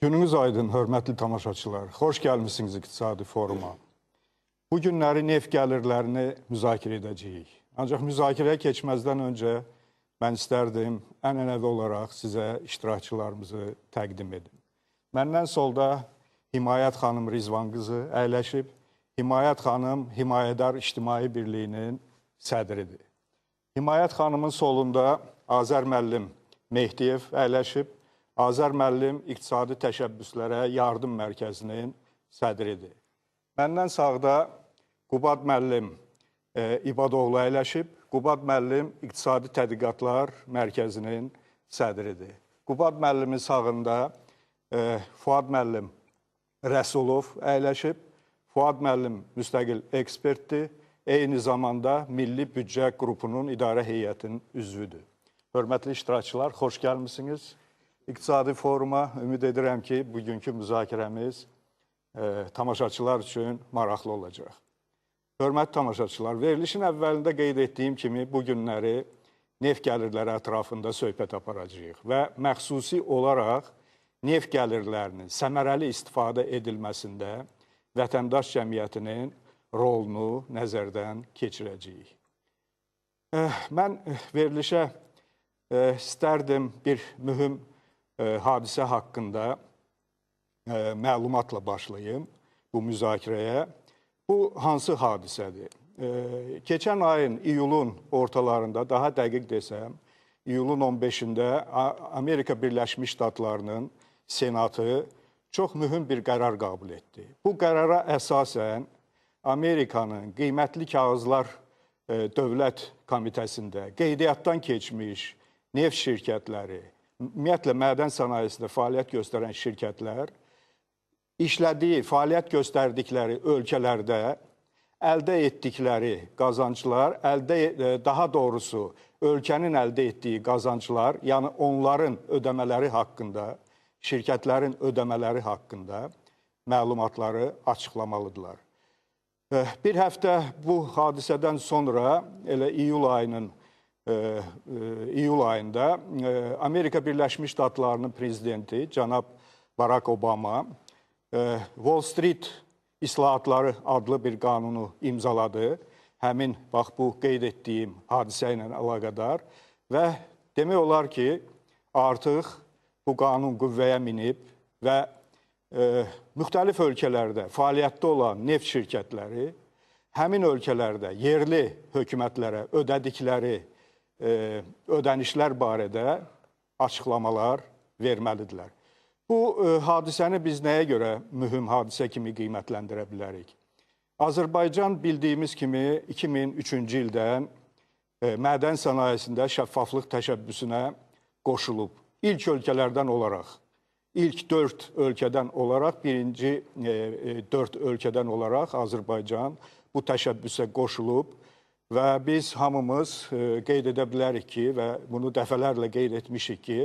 Gününüz aydın, hörmətli tamaşaçılar. Xoş gəlmisiniz İqtisadi Foruma. Bu günləri neft gəlirlərini müzakirə edəcəyik. Ancaq müzakirəyə keçməzdən öncə mən istərdim ənənəvi olaraq sizə iştirakçılarımızı təqdim edim. Məndən solda Himayət xanım Rizvan qızı əyləşib. Himayət xanım Himayədar İctimai Birliyinin sədridir. Himayət xanımın solunda Azər müəllim Mehdiyev əyləşib. Azər müəllim İqtisadi Təşəbbüslərə Yardım Mərkəzinin sədridir. Məndən sağda Qubad müəllim İbadoğlu əyləşib. Qubad müəllim İqtisadi Tədqiqatlar Mərkəzinin sədridir. Qubad müəllimin sağında Fuad müəllim Rəsulov əyləşib. Fuad müəllim müstəqil ekspertdir. Eyni zamanda Milli Büdcə Qrupunun idarə heyətinin üzvüdür. Hörmətli iştirakçılar, xoş gəlmisiniz İqtisadi Foruma. Ümid edirəm ki, bugünkü müzakirəmiz tamaşaçılar üçün maraqlı olacaq. Hörmətli tamaşaçılar, verilişin əvvəlində qeyd etdiyim kimi bu günləri neft gəlirləri ətrafında söhbət aparacağıq və məxsusi olaraq neft gəlirlərinin səmərəli istifadə edilməsində vətəndaş cəmiyyətinin rolunu nəzərdən keçirəcəyik. Mən verilişə istərdim bir mühüm hadisə haqqında məlumatla başlayım bu müzakirəyə. Bu hansı hadisədir? Keçən ayın iyulun ortalarında, daha dəqiq desəm, iyulun 15-də Amerika Birləşmiş Ştatlarının Senatı çox mühüm bir qərar qəbul etdi. Bu qərara əsasən Amerikanın Qiymətli Kağızlar Dövlət Komitəsində qeydiyyatdan keçmiş neft şirkətləri, ümumiyyətlə mədən sənayesində fəaliyyət göstərən şirkətlər işlədiyi, fəaliyyət göstərdikləri ölkələrdə əldə etdikləri qazanclar, daha doğrusu ölkənin əldə etdiyi qazanclar, yəni onların ödəmələri haqqında, şirkətlərin ödəmələri haqqında məlumatları açıqlamalıdırlar. Bir həftə bu hadisədən sonra, elə iyul ayında Amerika Birləşmiş Ştatlarının prezidenti cənab Barack Obama Wall Street İslahatları adlı bir qanunu imzaladı. Həmin, bax bu qeyd etdiyim hadisə ilə əlaqədar və demək olar ki, artıq bu qanun qüvvəyə minib və müxtəlif ölkələrdə fəaliyyətdə olan neft şirkətləri həmin ölkələrdə yerli hökumətlərə ödədikləri ödənişlər barədə açıqlamalar verməlidirlər. Bu hadisəni biz nəyə görə mühüm hadisə kimi qiymətləndirə bilərik? Azərbaycan bildiyimiz kimi 2003-cü ildən mədən sənayesində şəffaflıq təşəbbüsünə qoşulub. İlk ölkələrdən olaraq, ilk 4 ölkədən olaraq, birinci 4 ölkədən olaraq Azərbaycan bu təşəbbüsə qoşulub və biz hamımız qeyd edə bilərik ki, və bunu dəfələrlə qeyd etmişik ki,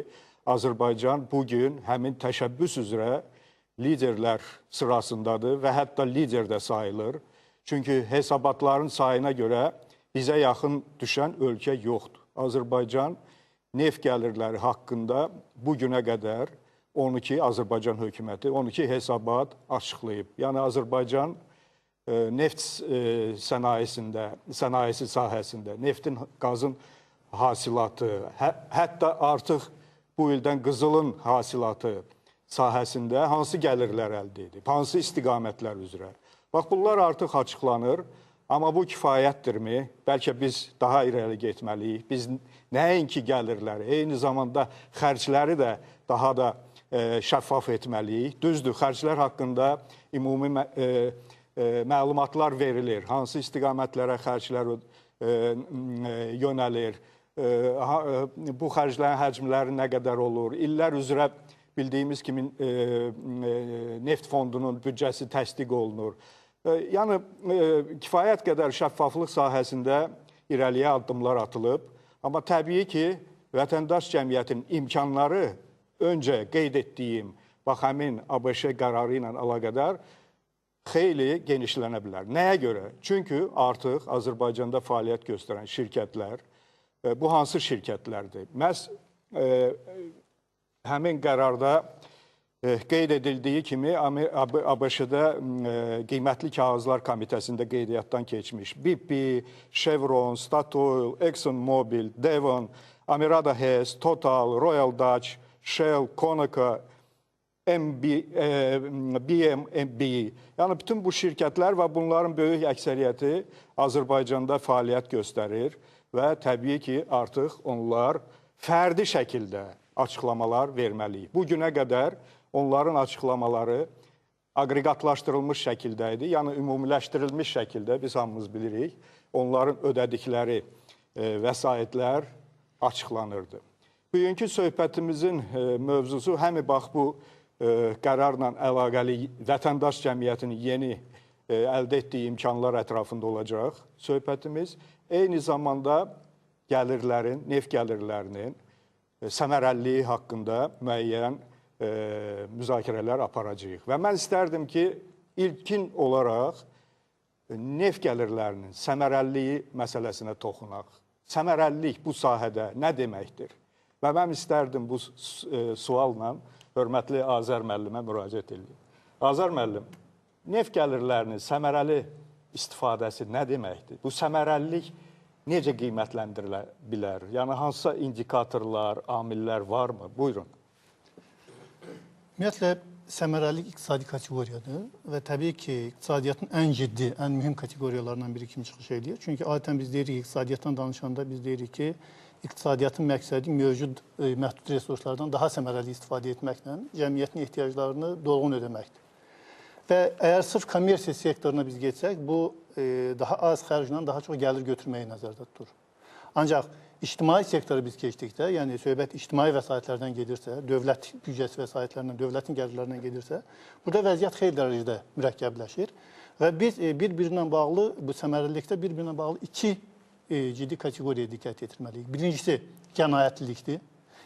Azərbaycan bugün həmin təşəbbüs üzrə liderlər sırasındadır və hətta lider də sayılır. Çünki hesabatların sayına görə bizə yaxın düşən ölkə yoxdur. Azərbaycan neft gəlirləri haqqında bu günə qədər 12 Azərbaycan hökuməti 12 hesabat açıqlayıb. Yəni Azərbaycan neft sənayesi sahəsində, neftin, qazın hasilatı, hətta artıq bu ildən qızılın hasilatı sahəsində hansı gəlirlər əldə edib, hansı istiqamətlər üzrə. Bax, bunlar artıq açıqlanır, amma bu kifayətdirmi? Bəlkə biz daha irəli getməliyik. Biz nəinki gəlirləri, eyni zamanda xərcləri də daha da şəffaf etməliyik. Düzdür, xərclər haqqında ümumi məlumatlar verilir. Hansı istiqamətlərə xərclər yönəlir, bu xərclərin həcmləri nə qədər olur, illər üzrə bildiyimiz kimi neft fondunun büdcəsi təsdiq olunur. Yəni, kifayət qədər şəffaflıq sahəsində irəliyə addımlar atılıb. Amma təbii ki, vətəndaş cəmiyyətinin imkanları öncə qeyd etdiyim, bax, həmin ABŞ qərarı ilə əlaqədar xeyli genişlənə bilər. Nəyə görə? Çünki artıq Azərbaycanda fəaliyyət göstərən şirkətlər, bu hansı şirkətlərdir? Məhz həmin qərarda Qeyd edildiyi kimi ABŞ-da Qiymətli Kağızlar Komitəsində qeydiyyatdan keçmiş BP, Chevron, Statoil, ExxonMobil, Devon, Amerada Hess, Total, Royal Dutch, Shell, Conoco, BMB. Yəni bütün bu şirkətlər və bunların böyük əksəriyyəti Azərbaycanda fəaliyyət göstərir və təbii ki, artıq onlar fərdi şəkildə açıqlamalar verməliyik. Bu günə qədər onların açıqlamaları aqreqatlaşdırılmış şəkildə idi, yəni ümumiləşdirilmiş şəkildə biz hamımız bilirik, onların ödədikləri vəsaitlər açıqlanırdı. Bugünkü söhbətimizin mövzusu həmi bax bu qərarla əlaqəli vətəndaş cəmiyyətinin yeni əldə etdiyi imkanlar ətrafında olacaq söhbətimiz. Eyni zamanda gəlirlərin, neft gəlirlərinin səmərəliliyi haqqında müəyyən müzakirələr aparacağıq. Və mən istərdim ki, ilkin olaraq neft gəlirlərinin səmərəliliyi məsələsinə toxunaq. Səmərəlilik bu sahədə nə deməkdir? Və mən istərdim bu sualla hörmətli Azər müəllimə müraciət edeyim. Azər müəllim, neft gəlirlərinin səmərəli istifadəsi nə deməkdir? Bu səmərəlilik necə qiymətləndirilə bilər? Yəni hansısa indikatorlar, amillər varmı? Buyurun. Ümumiyyətlə, səmərəlilik iqtisadi kateqoriyadır və təbii ki, iqtisadiyyatın ən ciddi, ən mühüm kateqoriyalarından biri kimi çıxış edir. Çünki adətən biz deyirik, iqtisadiyyatdan danışanda biz deyirik ki, iqtisadiyyatın məqsədi mövcud məhdud resurslardan daha səmərəli istifadə etməklə cəmiyyətin ehtiyaclarını dolğun ödəməkdir. Və əgər sırf kommersiya sektoruna biz getsək, bu daha az xərclə daha çox gəlir götürməyi nəzərdə tutur. Ancaq ictimai sektora biz keçdikdə, yəni söhbət ictimai vəsaitlərdən gedirsə, dövlət büdcəsi vəsaitlərindən, dövlətin gəlirlərindən gedirsə, burada vəziyyət xeyli dərəcədə mürəkkəbləşir və biz bir-birinə bağlı, bu səmərəlilikdə bir-birinə bağlı iki ciddi kateqoriyaya diqqət yetirməliyik. Birincisi, qənaətlilikdir.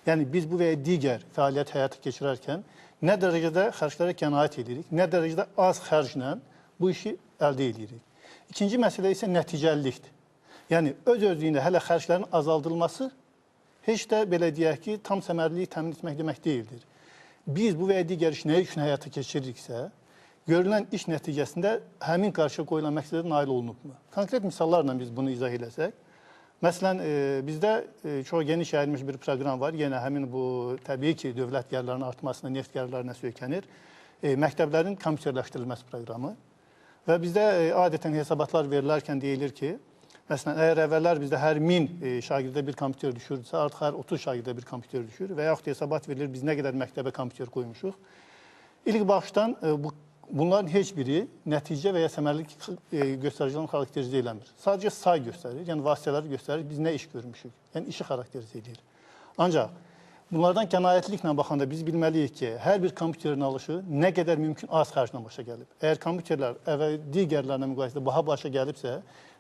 Yəni biz bu və ya digər fəaliyyət həyata keçirərkən nə dərəcədə xərclərə qənaət edirik, nə dərəcədə az xərclə bu işi əldə edirik. İkinci məsələ isə nəticəlilikdir. Yəni öz-özlüyündə hələ xərclərin azaldılması heç də belə deyək ki, tam səmərliliyi təmin etmək demək deyildir. Biz bu və ya digər işi nə üçün həyata keçiririksə, görülən iş nəticəsində həmin qarşıya qoyulan məqsədə nail olunubmu? Konkret misallarla biz bunu izah eləsək, məsələn, bizdə çox geniş yayılmış bir proqram var. Yenə həmin bu, təbii ki, dövlət gəlirlərinin artmasına, neft gəlirlərinə söykənir. Məktəblərin kompüterləşdirilməsi proqramı. Və bizdə adətən hesabatlar verilərkən deyilir ki, məsələn, əgər əvvəllər bizdə hər 1000 şagirdə bir kompüter düşürdüsə, artıq hər 30 şagirdə bir kompüter düşür və yaxud hesabat verilir, biz nə qədər məktəbə kompüter qoymuşuq. İlk başdan bunların heç biri nəticə və ya səmərlilik göstəricilərini xarakterizə eləmir. Sadəcə say göstərir, yəni vasitələri göstərir, biz nə iş görmüşük, yəni işi xarakterizə edir. Ancaq bunlardan qənaətliklə baxanda biz bilməliyik ki, hər bir kompüterin alışı nə qədər mümkün az xərclə başa gəlib. Əgər kompüterlər əvvəl digərlərinə müqayisədə baha başa gəlibsə,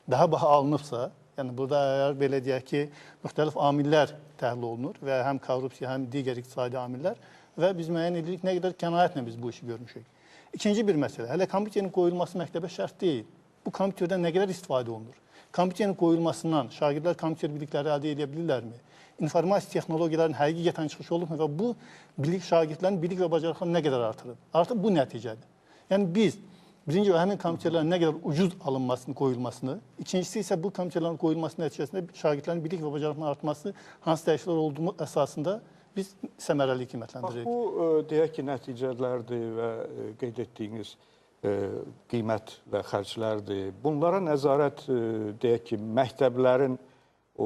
daha baha alınıbsa, yəni burada əgər belə deyək ki, müxtəlif amillər təhlil olunur və həm korrupsiya, həm digər iqtisadi amillər və biz müəyyən edirik nə qədər qənaətlə biz bu işi görmüşük. İkinci bir məsələ, hələ kompüterin qoyulması məktəbə şərt deyil. Bu kompüterdən nə qədər istifadə olunur? Kompüterin qoyulmasından şagirdlər kompüter bilikləri əldə edə bilirlərmi? İnformasiya texnologiyalarının həqiqətən çıxışı olubmu və bu bilik şagirdlərin bilik və bacarıqlarını nə qədər artırıb? Artıq bu nəticədir. Yəni biz birinci həmin kompüterlərin nə qədər ucuz alınmasını, qoyulmasını, ikincisi isə bu kompüterlərin qoyulması nəticəsində şagirdlərin bilik və bacarıqlarının artması hansı dəyişikliklər olduğu əsasında biz səmərəlilik qiymətləndiririk. Bax, bu, deyək ki, nəticələrdir və qeyd etdiyiniz qiymət və xərclərdir. Bunlara nəzarət, deyək ki, məktəblərin, o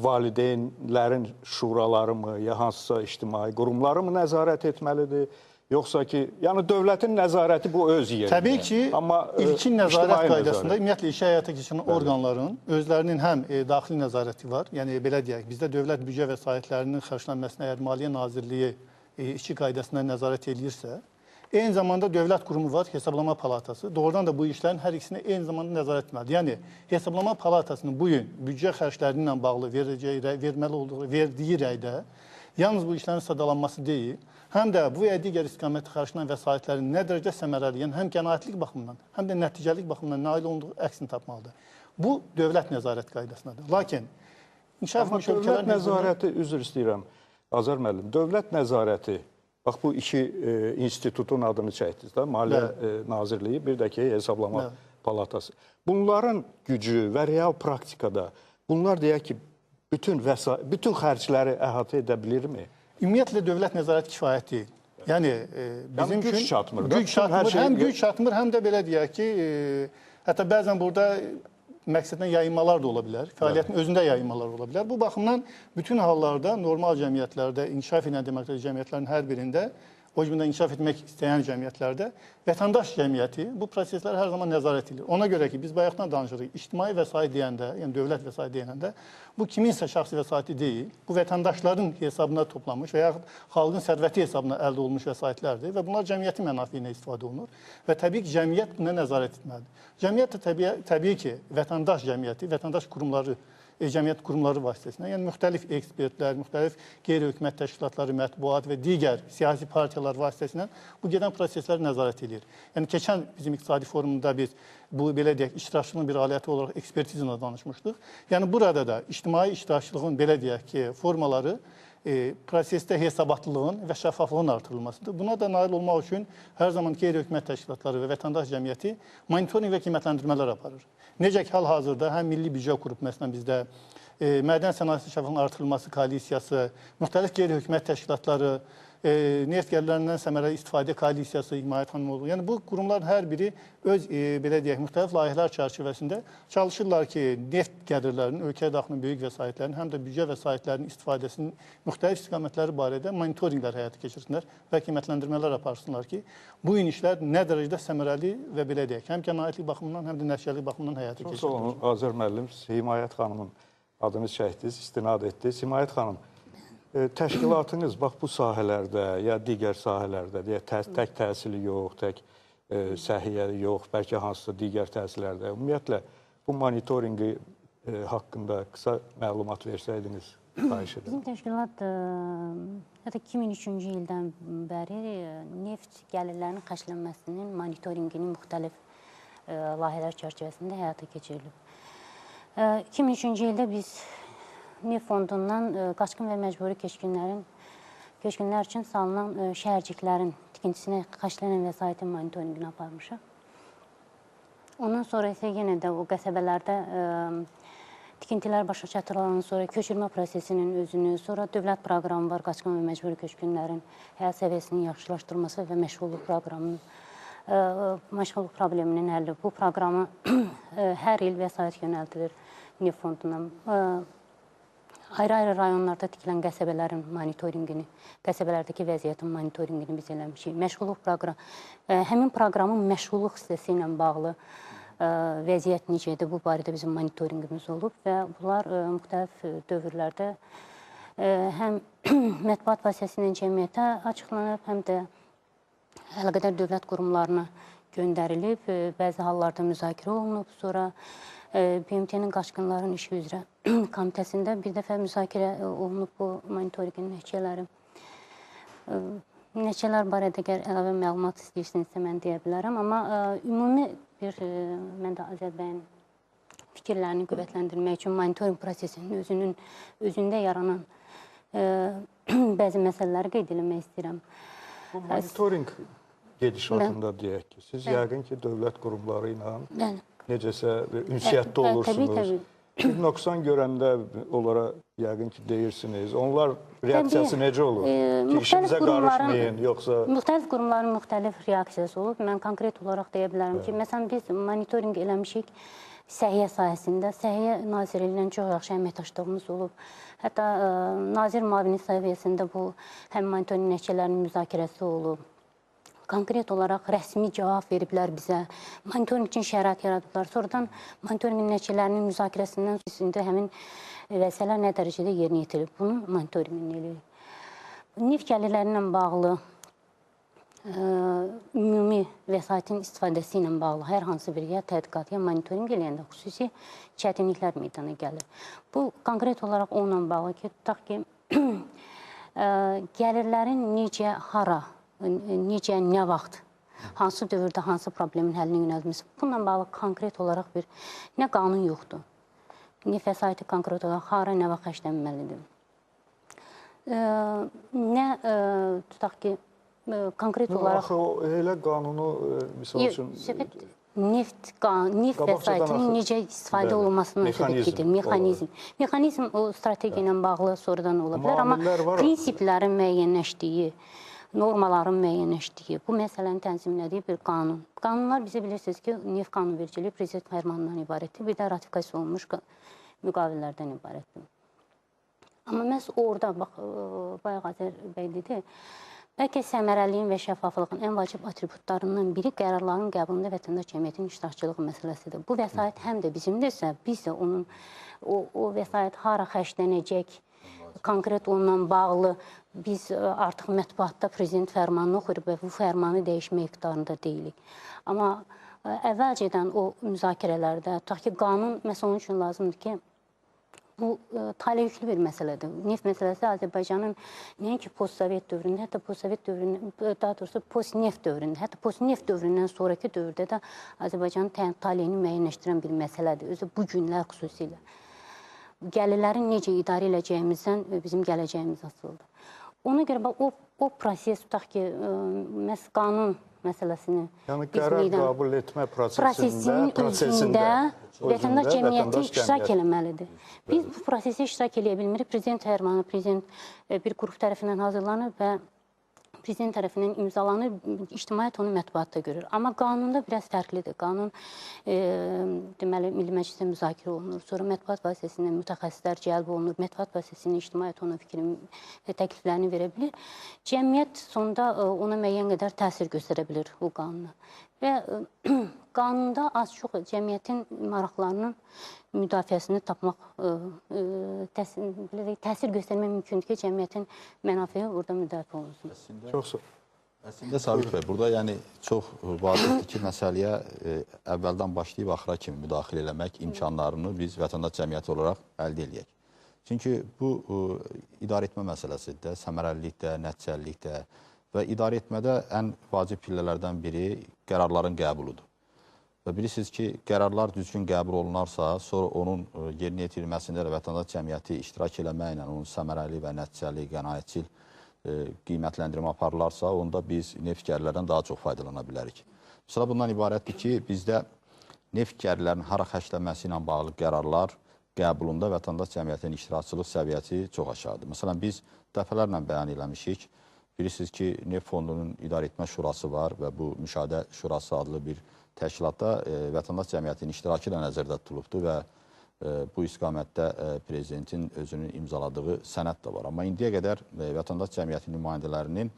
valideynlərin şuraları mı, ya hansısa ictimai qurumları mı nəzarət etməlidir? Yoxsa ki, yəni dövlətin nəzarəti bu öz yerində. Təbii ki, amma ilkin nəzarət qaydasında ümumiyyətlə işi həyata keçirən orqanların özlərinin həm daxili nəzarəti var. Yəni belə deyək, bizdə dövlət büdcə vəsaitlərinin xərclənməsinə əgər Maliyyə Nazirliyi işçi qaydasında nəzarət eləyirsə, eyni zamanda dövlət qurumu var, Hesablama Palatası. Doğrudan da bu işlərin hər ikisini eyni zamanda nəzarət etməlidir. Yəni Hesablama Palatasının bu gün büdcə xərcləri ilə bağlı verməli olduğu, verdiyi rəydə yalnız bu işlərin sadalanması deyil, həm də bu və ya digər istiqamətdə xərclənən vəsaitlərin nə dərəcədə səmərəli, yəni həm qənaətlik baxımından, həm də nəticəlik baxımından nail olunduğu əksini tapmalıdır. Bu dövlət nəzarət qaydasındadır. Lakin inkişaf etmiş ölkələrin nəzarəti, üzr istəyirəm, Azər müəllim, dövlət nəzarəti Bax, bu iki institutun adını çəkdiniz də, Maliyyə Nazirliyi, bir də ki, Hesablama Palatası. Bunların gücü və real praktikada, bunlar deyək ki, bütün xərcləri əhatə edə bilirmi? Ümumiyyətlə, dövlət nəzarəti kifayət deyil. Yəni, bizim güc çatmır. Güc çatmır, həm güc çatmır, həm də belə deyək ki, hətta bəzən burada məqsəddən yayınmalar da ola bilər, fəaliyyətin özündə yayınmalar ola bilər. Bu baxımdan bütün hallarda normal cəmiyyətlərdə, inkişaf edən demokratik cəmiyyətlərin hər birində, o cümlədən inkişaf etmək istəyən cəmiyyətlərdə vətəndaş cəmiyyəti bu prosesləri hər zaman nəzarət edir. Ona görə ki, biz bayaqdan danışırıq, ictimai vəsait deyəndə, yəni dövlət vəsaiti deyəndə, bu kiminsə şəxsi vəsaiti deyil, bu vətəndaşların hesabına toplanmış və yaxud xalqın sərvəti hesabına əldə olunmuş vəsaitlərdir və bunlar cəmiyyətin mənafeyinə istifadə olunur və təbii ki, cəmiyyət buna nəzarət etməlidir. Cəmiyyət də təbii ki, vətəndaş cəmiyyəti, vətəndaş qurumları, cəmiyyət qurumları vasitəsilə, yəni müxtəlif ekspertlər, müxtəlif qeyri-hökumət təşkilatları, mətbuat və digər siyasi partiyalar vasitəsilə bu gedən prosesləri nəzarət edir. Yəni, keçən bizim iqtisadi forumunda biz bu, belə deyək, iştirakçılığın bir aləti olaraq ekspertizmlə danışmışdıq. Yəni, burada da ictimai iştirakçılığın, belə deyək ki, formaları prosesdə hesabatlılığın və şəffaflığın artırılmasıdır. Buna da nail olmaq üçün hər zaman qeyri-hökumət təşkilatları və vətəndaş cəmiyyəti monitorinq və qiymətləndirmələr aparır. Necə ki, hal-hazırda həm milli büdcə qrupu, məsələn, bizdə mədən sənayesi şəffaflığının artırılması koalisiyası, müxtəlif qeyri-hökumət təşkilatları, neft gəlirlərindən səmərəli istifadə koalisiyası, Himayət Xanımoğlu. Yəni, bu qurumların hər biri öz, belə deyək, müxtəlif layihələr çərçivəsində çalışırlar ki, neft gəlirlərinin, ölkəyə daxil böyük vəsaitlərin, həm də büdcə vəsaitlərinin istifadəsinin müxtəlif istiqamətləri barədə monitorinqlər həyata keçirsinlər və qiymətləndirmələr aparsınlar ki, bu işlər nə dərəcədə səmərəli və belə deyək, həm qənaətlik baxımından, həm də nəticəlik baxımından həyata keçirilir. Çox sağ olun, Azər müəllim, Himayət xanımın adını çəkdiniz, istinad etdiniz. Himayət xanım, təşkilatınız bax bu sahələrdə ya digər sahələrdə, deyə tək təhsili yox, tək səhiyyə yox, bəlkə hansısa digər təhsillərdə. Ümumiyyətlə, bu monitorinqi haqqında qısa məlumat versəydiniz, xahiş edirəm. Bizim təşkilat hətta 2003-cü ildən bəri neft gəlirlərinin xərclənməsinin monitorinqini müxtəlif layihələr çərçivəsində həyata keçirilib. 2003-cü ildə biz Neft fondundan qaçqın və məcburi köçkünlər üçün salınan şəhərciklərin tikintisinə xərclənən vəsaitin monitorinqini aparmışıq. Ondan sonra isə yenə də o qəsəbələrdə tikintilər başa çatdırılandan sonra köçürmə prosesinin özünü, sonra dövlət proqramı var, qaçqın və məcburi köçkünlərin həyat səviyyəsinin yaxşılaşdırılması və məşğulluq proqramının, məşğulluq probleminin həlli. Bu proqramı hər il vəsait yönəldilir Neft fondundan. Ayrı-ayrı rayonlarda tikilən qəsəbələrin monitorinqini, qəsəbələrdəki vəziyyətin monitorinqini biz eləmişik. Məşğulluq proqramı, həmin proqramın məşğulluq hissəsi ilə bağlı vəziyyət necədir, bu barədə bizim monitorinqimiz olub və bunlar müxtəlif dövrlərdə həm mətbuat vasitəsilə cəmiyyətə açıqlanıb, həm də əlaqədar dövlət qurumlarına göndərilib, bəzi hallarda müzakirə olunub, sonra BMT-nin qaçqınların işi üzrə komitəsində bir dəfə müzakirə olunub bu monitorinqin nəticələri. Nəticələr barədə əgər əlavə məlumat istəyirsinizsə mən deyə bilərəm, amma ümumi bir, mən də Azər bəyin fikirlərini qüvvətləndirmək üçün monitorinq prosesinin özündə yaranan bəzi məsələləri qeyd eləmək istəyirəm. Bu monitorinq gedişatında deyək ki, siz yəqin ki, dövlət qurumları ilə necəsə ünsiyyətdə olursunuz. Bir nöqsan görəndə onlara yəqin ki, deyirsiniz. Onlar reaksiyası necə olur? Ki, işimizə qarışmayın, yoxsa... Müxtəlif qurumların müxtəlif reaksiyası olub. Mən konkret olaraq deyə bilərəm ki, məsələn, biz monitorinq eləmişik səhiyyə sahəsində. Səhiyyə Nazirliyi ilə çox yaxşı əməkdaşlığımız olub. Hətta nazir müavini səviyyəsində bu həm monitorinq nəticələrinin müzakirəsi olub. Konkret olaraq rəsmi cavab veriblər bizə. Monitorinq üçün şərait yaradıblar. Sonradan monitorinqin nəticələrinin müzakirəsindən sonra həmin vəzifələr nə dərəcədə yerinə yetirilib, bunun monitorinqini eləyirik. Neft gəlirləri ilə bağlı, ümumi vəsaitin istifadəsi ilə bağlı hər hansı bir ya tədqiqat, ya monitorinq eləyəndə xüsusi çətinliklər meydana gəlir. Bu, konkret olaraq onunla bağlı ki, tutaq ki, gəlirlərin necə, hara, necə, nə vaxt, hansı dövrdə hansı problemin həllinə yönəldilməsi. Bununla bağlı konkret olaraq bir nə qanun yoxdur, nə vəsaiti konkret olaraq hara, nə vaxt xərclənməlidir. Nə, tutaq ki, Konkret olaraq... Axı, elə qanunu, misal üçün... Söhbət neft vəsaitinin necə istifadə olunmasından söhbət gedir. Mexanizm. Mexanizm o strategiya ilə bağlı sonradan ola bilər, amma prinsiplərin müəyyənləşdiyi, normaların müəyyənləşdiyi, bu məsələni tənzimlədiyi bir qanun. Qanunlar bizə bilirsiniz ki, neft qanunvericiliyi prezident fərmanından ibarətdir, bir də ratifikasiya olunmuş müqavilələrdən ibarətdir. Amma məhz orada, bax, bayaq Azər bəy dedi, bəlkə səmərəliliyin və şəffaflığın ən vacib atributlarından biri qərarların qəbulunda vətəndaş cəmiyyətinin iştirakçılığı məsələsidir. Bu vəsait həm də bizimdirsə, biz də onun o vəsait hara xərclənəcək, konkret onunla bağlı biz artıq mətbuatda prezident fərmanını oxuyuruq və bu fərmanı dəyişmək iqtidarında deyilik. Amma əvvəlcədən o müzakirələrdə, tutaq ki, qanun məsəl onun üçün lazımdır ki, bu taleyüklü bir məsələdir. Neft məsələsi Azərbaycanın nəinki postsovet dövründə, hətta postsovet dövründə, daha doğrusu postneft dövründə, hətta postneft dövründən sonraki dövrdə də Azərbaycanın taleyini müəyyənləşdirən bir məsələdir. Özü bu günlər xüsusilə. Gəlirlərin necə idarə edəcəyimizdən bizim gələcəyimiz asılıdır. Ona görə bax, o proses, tutaq ki, məhz qanun məsələsini... Yəni, qərar qəbul etmə prosesinin özündə vətəndaş cəmiyyəti iştirak eləməlidir. Biz bu prosesə iştirak eləyə bilmirik. Prezident fərmanı, prezident bir qrup tərəfindən hazırlanır və prezident tərəfindən imzalanır, ictimaiyyət onu mətbuatda görür. Amma qanunda biraz fərqlidir. Qanun, deməli, Milli Məclisdə müzakirə olunur, sonra mətbuat vasitəsindən mütəxəssislər cəlb olunur, mətbuat vasitəsindən ictimaiyyət onun fikrini və təkliflərini verə bilir. Cəmiyyət sonda ona müəyyən qədər təsir göstərə bilir o qanuna. Və qanunda az-çox cəmiyyətin maraqlarının müdafiəsini tapmaq, təsir göstərmək mümkündür ki, cəmiyyətin mənafeyi burada müdafiə olunsun. Çox sağ. Əslində, Sabit bəy, burada yəni çox vacibdir ki, məsələyə əvvəldən başlayıb axıra kimi müdaxilə eləmək imkanlarını biz vətəndaş cəmiyyəti olaraq əldə eləyək. Çünki bu idarə etmə məsələsidir də, səmərəlilik də, nəticəlilik də və idarə etmədə ən vacib pillələrdən biri qərarların qəbuludur. Və bilirsiniz ki, qərarlar düzgün qəbul olunarsa, sonra onun yerinə yetirilməsində də vətəndaş cəmiyyəti iştirak eləməklə onun səmərəli və nəticəli, qənaətçil qiymətləndirmə aparılarsa, onda biz neft gəlirlərdən daha çox faydalana bilərik. Məsələ bundan ibarətdir ki, bizdə neft gəlirlərinin hara xərclənməsi ilə bağlı qərarlar qəbulunda vətəndaş cəmiyyətinin iştirakçılıq səviyyəsi çox aşağıdır. Məsələn, biz dəfələrlə bəyan eləmişik. Bilirsiniz ki, Neft Fondunun İdarə Etmə Şurası var və bu Müşahidə Şurası adlı bir təşkilatda vətəndaş cəmiyyətinin iştirakı da nəzərdə tutulubdur və bu istiqamətdə prezidentin özünün imzaladığı sənəd də var. Amma indiyə qədər vətəndaş cəmiyyətinin nümayəndələrinin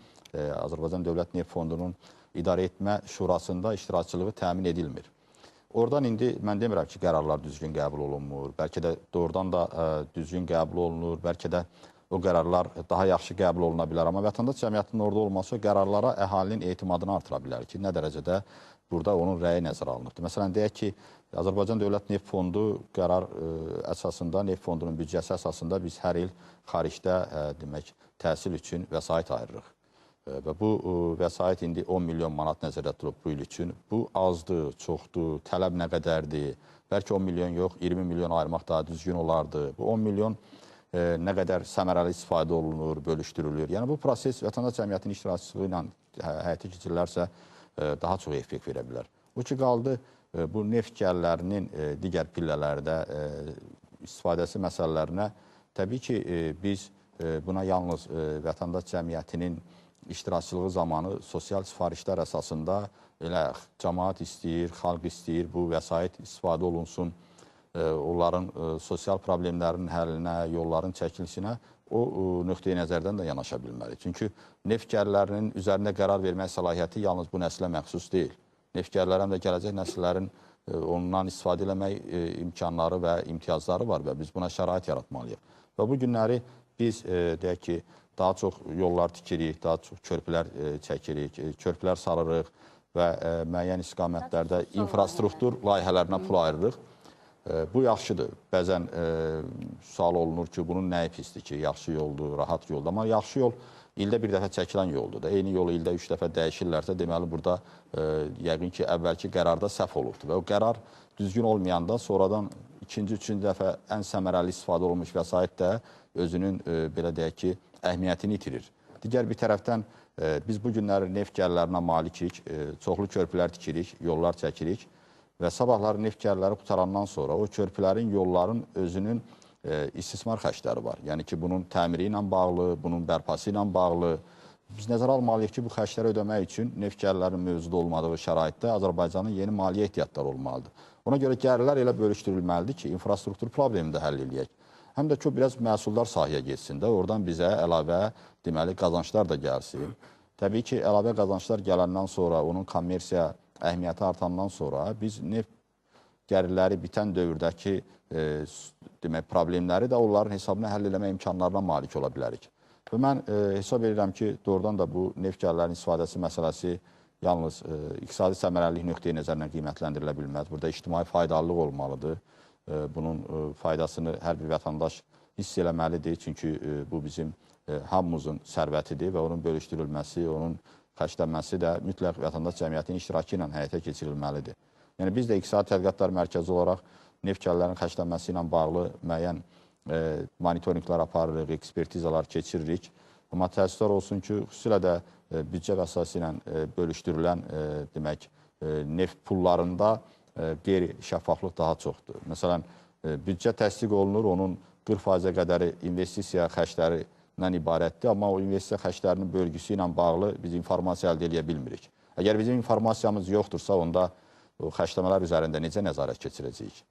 Azərbaycan Dövlət Neft Fondunun İdarə Etmə Şurasında iştirakçılığı təmin edilmir. Oradan indi mən demirəm ki, qərarlar düzgün qəbul olunmur, bəlkə də doğrudan da düzgün qəbul olunur, bəlkə də o qərarlar daha yaxşı qəbul oluna bilər. Amma vətəndaş cəmiyyətinin orada olması o qərarlara əhalinin etimadını artıra bilər ki, nə dərəcədə burada onun rəyi nəzərə alınıbdır. Məsələn, deyək ki, Azərbaycan Dövlət Neft Fondu qərar əsasında, Neft Fondunun büdcəsi əsasında biz hər il xaricdə demək, təhsil üçün vəsait ayırırıq. Və bu vəsait indi 10 milyon manat nəzərdə tutulub bu il üçün. Bu azdır, çoxdur, tələb nə qədərdir? Bəlkə 10 milyon yox, 20 milyon ayırmaq daha düzgün olardı. Bu 10 milyon nə qədər səmərəli istifadə olunur, bölüşdürülür. Yəni bu proses vətəndaş cəmiyyətinin iştirakçılığı ilə həyata keçirilərsə daha çox effekt verə bilər. O ki qaldı, bu neft gəlirlərinin digər pillələrdə istifadəsi məsələlərinə təbii ki, biz buna yalnız vətəndaş cəmiyyətinin iştirakçılığı zamanı sosial sifarişlər əsasında elə cəmaət istəyir, xalq istəyir, bu vəsait istifadə olunsun, onların sosial problemlərinin həllinə, yolların çəkilişinə o nöqteyi nəzərdən də yanaşa bilməli. Çünki neft gəlirlərinin üzərində qərar vermək səlahiyyəti yalnız bu nəslə məxsus deyil. Neft gəlirləri həm də gələcək nəsillərin ondan istifadə eləmək imkanları və imtiyazları var və biz buna şərait yaratmalıyıq. Və bu günləri biz deyək ki, daha çox yollar tikirik, daha çox körpülər çəkirik, körpülər sarırıq və müəyyən istiqamətlərdə infrastruktur layihələrinə pul ayırırıq. Bu yaxşıdır. Bəzən sual olunur ki, bunun nəyi pisdir ki, yaxşı yoldur, rahat yoldur. Amma yaxşı yol ildə bir dəfə çəkilən yoldur da. Eyni yolu ildə 3 dəfə dəyişirlərsə, deməli burada yəqin ki, əvvəlki qərarda səhv olubdur. Və o qərar düzgün olmayanda sonradan ikinci, üçüncü dəfə ən səmərəli istifadə olunmuş vəsait də özünün belə deyək ki, əhəmiyyətini itirir. Digər bir tərəfdən Biz bu günləri neft gəlirlərinə malikik, çoxlu körpülər tikirik, yollar çəkirik və sabahları neft gəlirləri qutarandan sonra o körpülərin, yolların özünün istismar xərcləri var. Yəni ki, bunun təmiri ilə bağlı, bunun bərpası ilə bağlı. Biz nəzərə almalıyıq ki, bu xərcləri ödəmək üçün neft gəlirlərinin mövcud olmadığı şəraitdə Azərbaycanın yeni maliyyə ehtiyatları olmalıdır. Ona görə gəlirlər elə bölüşdürülməlidir ki, infrastruktur problemini də həll eləyək. Həm də ki, biraz məhsuldar sahəyə getsin də, oradan bizə əlavə deməli qazanclar da gəlsin. Təbii ki, əlavə qazanclar gələndən sonra, onun kommersiya əhəmiyyəti artandan sonra biz neft gəlirləri bitən dövrdəki demək, problemləri də onların hesabına həll eləmə imkanlarına malik ola bilərik. Və mən hesab edirəm ki, doğrudan da bu neft gəlirlərinin istifadəsi məsələsi yalnız iqtisadi səmərəlilik nöqteyi nəzərindən qiymətləndirilə bilməz. Burada ictimai faydalılıq olmalıdır. Bunun faydasını hər bir vətəndaş hiss eləməlidir. Çünki bu bizim hamımızın sərvətidir və onun bölüşdürülməsi, onun xərclənməsi də mütləq vətəndaş cəmiyyətinin iştirakı ilə həyata keçirilməlidir. Yəni biz də İqtisadi Tədqiqatlar Mərkəzi olaraq neft gəlirlərinin xərclənməsi ilə bağlı müəyyən monitorinqlər aparırıq, ekspertizalar keçiririk. Amma təəssüflər olsun ki, xüsusilə də büdcə vəsaiti ilə bölüşdürülən demək, neft pullarında qeyri-şəffaflıq daha çoxdur. Məsələn, büdcə təsdiq olunur, onun 40%-ə qədəri investisiya xərclərindən ibarətdir, amma o investisiya xərclərinin bölgüsü ilə bağlı biz informasiya əldə eləyə bilmirik. Əgər bizim informasiyamız yoxdursa, onda o xərcləmələr üzərində necə nəzarət keçirəcəyik?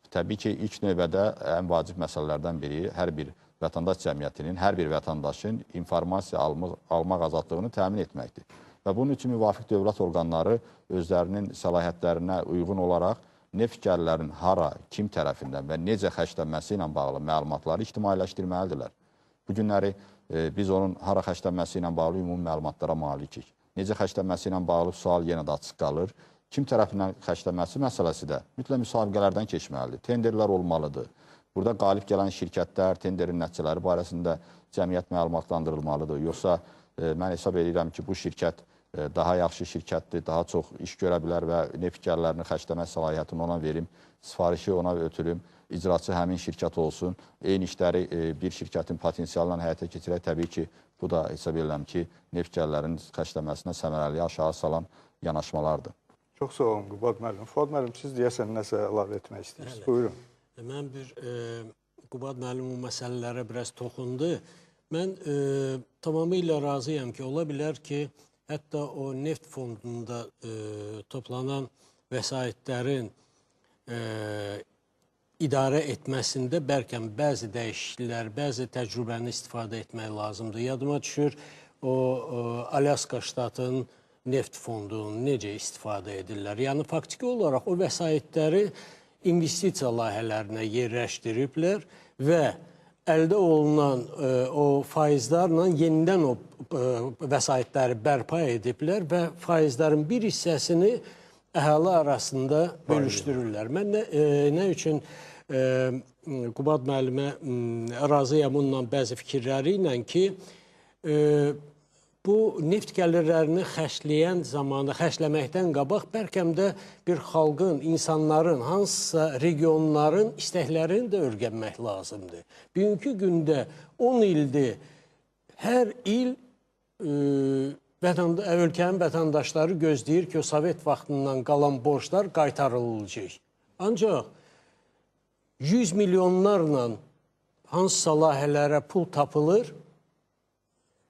Təbii ki, ilk növbədə ən vacib məsələlərdən biri hər bir vətəndaş cəmiyyətinin, hər bir vətəndaşın informasiya almaq azadlığını təmin etməkdir. Və bunun üçün müvafiq dövlət orqanları özlərinin səlahiyyətlərinə uyğun olaraq neft gəlirlərinin hara, kim tərəfindən və necə xərclənməsi ilə bağlı məlumatları ictimailəşdirməlidirlər. Bu günləri biz onun hara xərclənməsi ilə bağlı ümumi məlumatlara malikik. Necə xərclənməsi ilə bağlı sual yenə də açıq qalır. Kim tərəfindən xərclənməsi məsələsi də mütləq müsabiqələrdən keçməlidir. Tenderlər olmalıdır. Burada qalib gələn şirkətlər, tenderin nəticələri barəsində cəmiyyət məlumatlandırılmalıdır. Yoxsa mən hesab edirəm ki, bu şirkət daha yaxşı şirkətdir, daha çox iş görə bilər və neft gəlirlərini xərcləmə səlahiyyətini ona verim, sifarişi ona ötürüm, icraçı həmin şirkət olsun. Eyni işləri bir şirkətin potensialından həyata keçirək. Təbii ki, bu da hesab edirəm ki, neft gəlirlərinin xərcləməsinə səmərəliliyi aşağı salan yanaşmalardır. Çox sağ olun, Qubad müəllim. Fuad müəllim, siz deyəsən nəsə əlavə etmək istəyirsiniz. Buyurun. Mən bir Qubad müəllim o məsələlərə biraz toxundu. Mən tamamilə razıyam ki, ola bilər ki, hətta o neft fondunda toplanan vəsaitlərin idarə etməsində bəlkə bəzi dəyişikliklər, bəzi təcrübəni istifadə etmək lazımdır. Yadıma düşür o Alaska ştatının neft fondunu necə istifadə edirlər. Yəni, faktiki olaraq o vəsaitləri investisiya layihələrinə yerləşdiriblər və əldə olunan o faizlərlə yenidən o vəsaitləri bərpa ediblər və faizlərin bir hissəsini əhali arasında bölüşdürürlər. Mən nə üçün Qubad müəllimə razıyam onunla bəzi fikirləri ilə ki, bu neft gəlirlərini xərcləyən zamanı, xərcləməkdən qabaq bəlkə də bir xalqın, insanların, hansısa regionların istəklərini də öyrənmək lazımdır. Bugünkü gündə 10 ildir, hər il ölkənin vətəndaşları gözləyir ki, o Sovet vaxtından qalan borclar qaytarılacaq. Ancaq 100 milyonlarla hansısa layihələrə pul tapılır,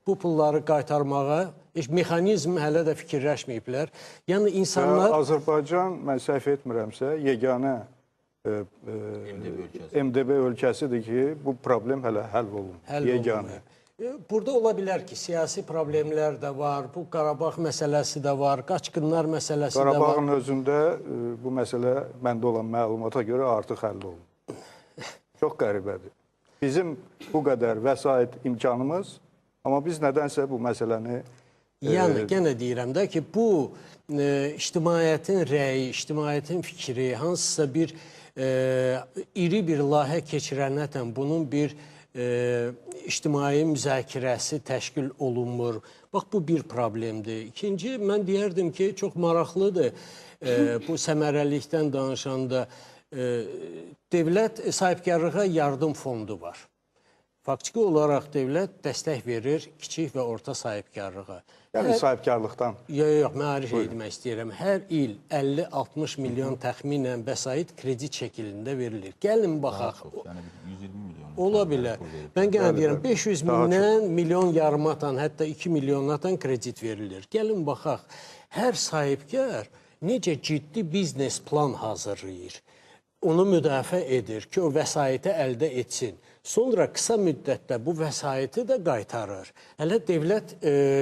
bu pulları qaytarmağa heç mexanizm hələ də fikirləşməyiblər. Yəni insanlar... Azərbaycan, mən səhv etmirəmsə, yeganə MDB ölkəsidir ki, bu problem hələ həll olunur. Yeganə. Burada ola bilər ki, siyasi problemlər də var, bu Qarabağ məsələsi də var, qaçqınlar məsələsi də var. Qarabağın özündə bu məsələ məndə olan məlumata görə artıq həll olunur. Çox qəribədir. Bizim bu qədər vəsait imkanımız, amma biz nədənsə bu məsələni... Yəni, yenə deyirəm də ki, bu ictimaiyyətin rəyi, ictimaiyyətin fikri, hansısa bir iri bir layihə keçirənətən bunun bir ictimai müzakirəsi təşkil olunmur. Bax, bu bir problemdir. İkinci, mən deyərdim ki, çox maraqlıdır bu səmərəlilikdən danışanda. Dövlət sahibkarlığa yardım fondu var. Faktiki olaraq dövlət dəstək verir kiçik və orta sahibkarlığa. Yəni sahibkarlıqdan. Yox, mən ayrı şey demək istəyirəm. Hər il 50-60 milyon təxminən vəsait kredit şəklində verilir. Gəlin baxaq. Yəni 120 milyon. Ola bilər. Mən yenə deyirəm, 500 mindən milyon yarımatan, hətta 2 milyonatan kredit verilir. Gəlin baxaq. Hər sahibkar necə ciddi biznes plan hazırlayır. Onu müdafiə edir ki, o vəsaiti əldə etsin. Sonra qısa müddətdə bu vəsaiti də qaytarır. Hələ dövlət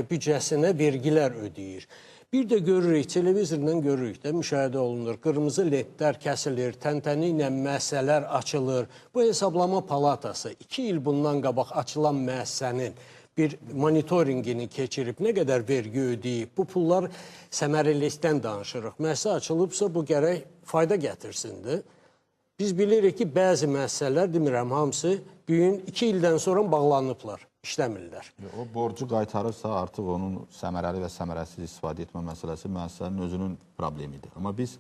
büdcəsinə vergilər ödəyir. Bir də görürük, televizordan görürük də, müşahidə olunur. Qırmızı ledlər kəsilir, təntəni ilə müəssisələr açılır. Bu hesablama palatası 2 il bundan qabaq açılan müəssisənin bir monitoringini keçirib, nə qədər vergi ödəyib, bu pullar səmərəlilikdən danışırıq. Müəssisə açılıbsa, bu gərək fayda gətirsindir. Biz bilirik ki, bəzi müəssisələr, demirəm hamısı, bu gün 2 ildən sonra bağlanıblar, işləmirlər. O borcu qaytarırsa, artıq onun səmərəli və səmərəsiz istifadə etmə məsələsi müəssisənin özünün problemidir. Amma biz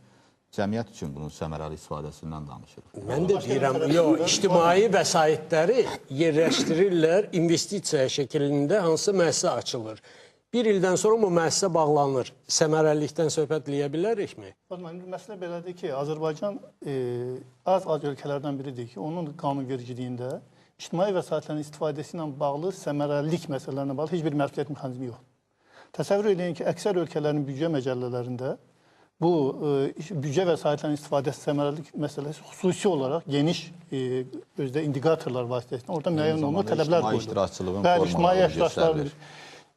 cəmiyyət üçün bunun səmərəli istifadəsindən danışırıq. Mən də deyirəm, yox, ictimai vəsaitləri yerləşdirirlər, investisiya şəklində hansı müəssisə açılır. Bir ildən sonra bu müəssisə bağlanır. Səmərəlilikdən söhbət eləyə bilərikmi? Məsələ belədir ki, Azərbaycan az-az ölkələrdən biridir ki, onun qanunvericiliyində ictimai vəsaitlərin istifadəsi ilə bağlı səmərəlilik məsələlərinə bağlı heç bir məsuliyyət mexanizmi yoxdur. Təsəvvür edin ki, əksər ölkələrin büdcə məcəllələrində bu büdcə vəsaitlərinin istifadəsi səmərəlilik məsələsi xüsusi olaraq geniş özdə indikatorlar vasitəsilə orada müəyyən olunur tələblər qoyulur. Bəli, ictimai iştirakçılığın.